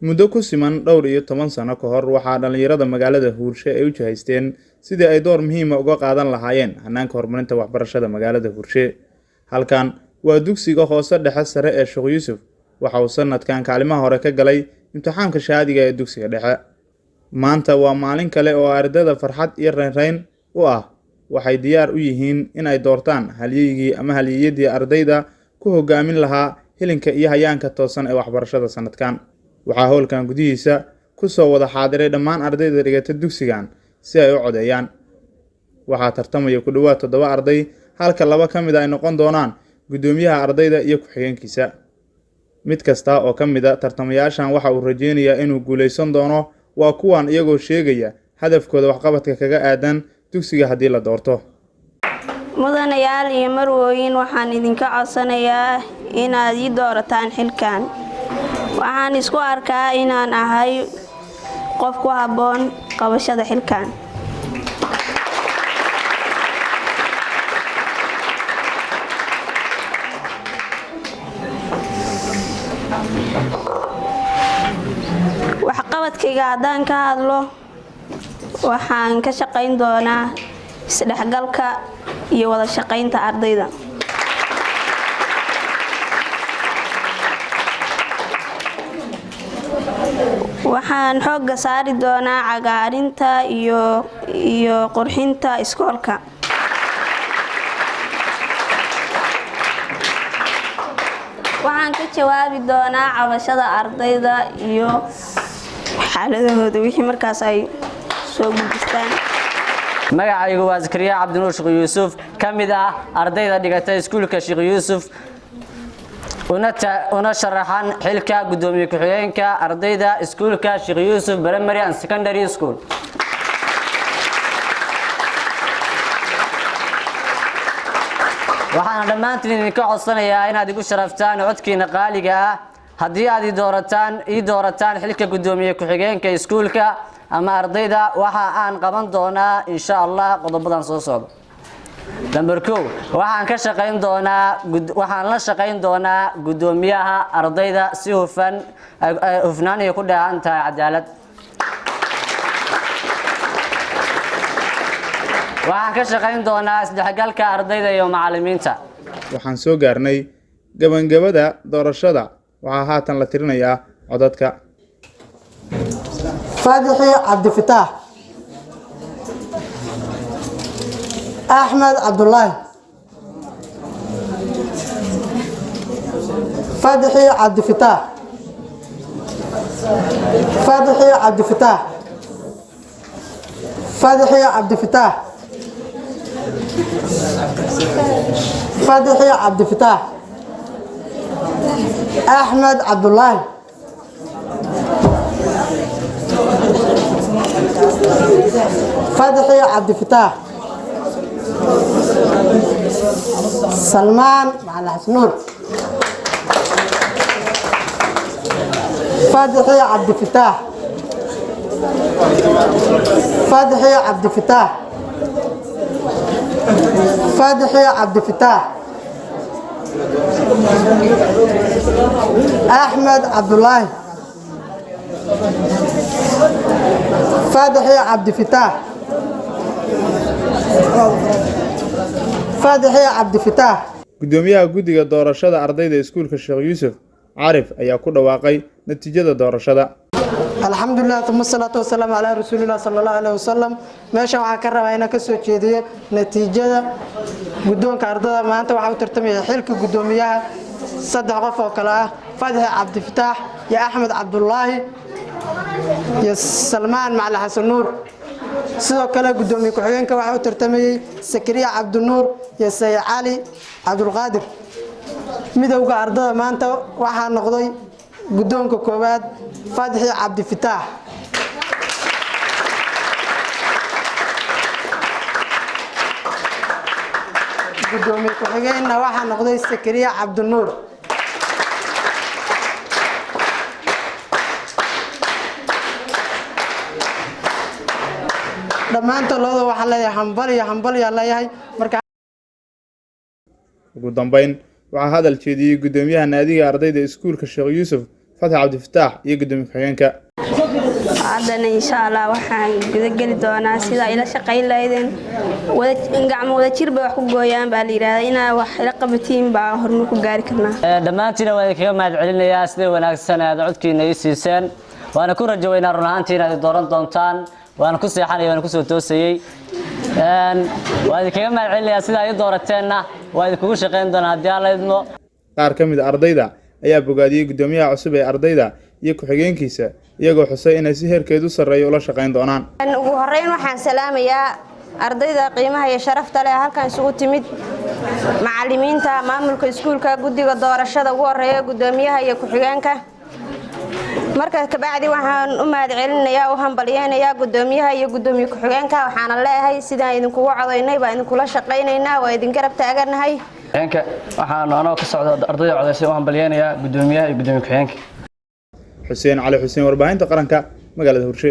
Muddo ku siman dhowr iyo toban sano ka hor, waxaa dhallinyarada magaalada Huurshe ay u jihaysteen sidii ay door muhiima uga qaadan lahaayeen hanaanka horumarinta waxbarashada magaalada Huurshe. Halkan waa dugsiga hoose dhexe sare ee Sheekh Yuusuf. Waxa uu sanadkan kaalimaha hore ka galay imtixaanka shahaadiga ee dugsiga dhexe. Maanta waa maalin kale oo ardayda farxad iyo raynrayn u ah. Waxay diyaar u yihiin in ay doortaan halyeygii ama halyeeyadii ardayda ku hogaamin lahaa hilinka iyo hayaanka toosan ee waxbarashada sanadkan. Waxaa howlkan gudihiisa ku soo wada xaadiray dhammaan ardayda dhigata dugsigan si ay u codeeyaan. Waxaa tartamaya ku dhowaad 7 arday, halka 2 ka mid a ay noqon doonaan guddoomiyaha ardayda iyo ku-xigeenkiisa. Mid kasta oo ka mid a tartamayaashan waxa uu rajeynayaa inuu guuleysan doono. Waa kuwan iyagoo sheegaya hadafkooda waxqabadka kaga aadan dugsiga haddii la doorto. Mudanayaal iyo marwooyin, waxaan idinka codsanayaa inaad ii doorataan xilkan. Waxaan isku arkaa inaan ahay qof ku habboon qabashada xilkan. Waxqabadkayga haddaan ka hadlo, waxaan ka shaqayn doonaa isdhexgalka iyo wada shaqaynta ardayda. Waxaan xoogga saari doonaa cagaarinta iyo qurxinta iskoolka. Waxaan ka jawaabi doonaa cabashada ardayda iyo xaaladahooda wixii markaas ay soo gudbistaan. Magacaygu waa Zakariya Cabdinuur Sheekh Yuusuf, ka mid ah ardayda dhigata iskuulka Sheekh Yuusuf, una sharaxan xilka guddoomiye ku-xigeenka ardayda iskuulka Sheekh Yuusuf Primary and Secondary School. Waxaana dhammaantiin idinka codsanayaa inaad igu sharaftaan codkiina qaaliga ah haddii aad ii doorataan xilka guddoomiye ku-xigeenka iskuulka ama ardayda. Waxa aan qaban doonaa, insha Allah, qodobadan soo socda. Number 1, waxaan la shaqayn doonaa guddoomiyaha ardayda si hufan, hufnaan iyo ku dheehan tahay cadaalad. Waxaan ka shaqayn doonaa isdhexgalka ardayda iyo macallimiinta. Waxaan soo gaarnay gabangabada doorashada. Waxaa haatan la tirinayaa codadka. Fadxi Cabdifataax, Axmed Cabdulaahi. Fadxi Cabdifataax, Fadxi Cabdifataax, Fadxi Cabdifataax, Fadxi Cabdifataax, Axmed Cabdulaahi. Fadxi Cabdifataax, Salmaan Macalin Xasnuur. Fadxi Cabdifataax, Fadxi Cabdifataax, Fadxi Cabdifataax, Axmed Cabdulaahi. Fadxi Cabdifataax, Fadxi Cabdifataax. Guddoomiyaha guddiga doorashada ardayda iskuulka Sheekh Yuusuf, Carif, ayaa ku dhawaaqay natiijada doorashada. Alxamdulilah, uma salaatu wasalaamu calaa rasuulillah sala allahu aleyhi wasalam. Meeshan waxaan ka rabaa inaan ka soo jeediyo natiijada guddoonka ardada. Maanta waxaa u tartamaya xilka guddoomiyaha 3 qof oo kale ah: Fadxi Cabdifataax iyo Axmed Cabdulaahi iyo Salmaan Macalin Xasan Nuur. Sidoo kale guddoomiye ku-xigeenka waxaa u tartamayey Sakariya Cabdinuur iyo Sayid Cali Cabdulqaadir. Midowga ardada maanta waxaa noqday guddoonka koowaad Fadxi Cabdifataax. Guddoomiye ku-xigeenna waxaa noqday Sakariya Cabdinuur. Dhammaantood labada waxaan leeyahay hambal iyo hambal yaa leeyahay marka. Ugu dambeyn, waxaa hadal jeediyey guddoomiyaha naadiga ardayda iskuulka Sheekh Yuusuf, Fatxi Cabdifataax iyo guddoomiye ku-xigeenka. Haddana, insha Allah, waxaan gudageli doonaa sidaa ila shaqayn lahaydeen. Gacmo wadajir bay wax ku gooyaan baa la yidhahdaa. Inaa wax ila qabatiin baa horumar ku gaari karnaa. Dhammaantiina waan idinkaga mahad celinayaa sida wanaagsan aad codkiina ii siiseen. Waana ku rajo weynaa run ahaantii inaad i dooran doontaan. Waana ku seexanaya, waana kusoo toosayey. Waan idinkaga mahad celinayaa sidaa ii doorateenna. Waa idinkugu shaqayn doonaa haddii Alla idmo. Qaar ka mid a ardayda ayaa bogaadiyey guddoomiyaha cusub ee ardayda iyo ku-xigeenkiisa, iyagoo xusay inay si heerkeedu sarreeyo ula shaqayn doonaan. Ugu horeyn, waxaan salaamayaa ardayda qiimaha iyo sharafta leh halkan isugu timid, macalimiinta, maamulka iskuulka, guddiga doorashada ugu horeeya guddoomiyaha iyo ku-xigeenka. Marka kabacdi, waxaan u mahad celinayaa, u hambalyeynayaa guddoomiyaha iyo guddoomiye ku-xigeenka. Waxaana leeyahay, sidaan idinkugu codaynay baa idinkula shaqaynaynaa, waa idin garab taaganahay. Waxaanu anoo ka socda ardayda codaysay u hambalyeynayaa guddoomiyaha iyo guddoomiye ku-xigeenka. Xuseen Cali Xuseen, warbaahinta qaranka, magaalada Hurshe.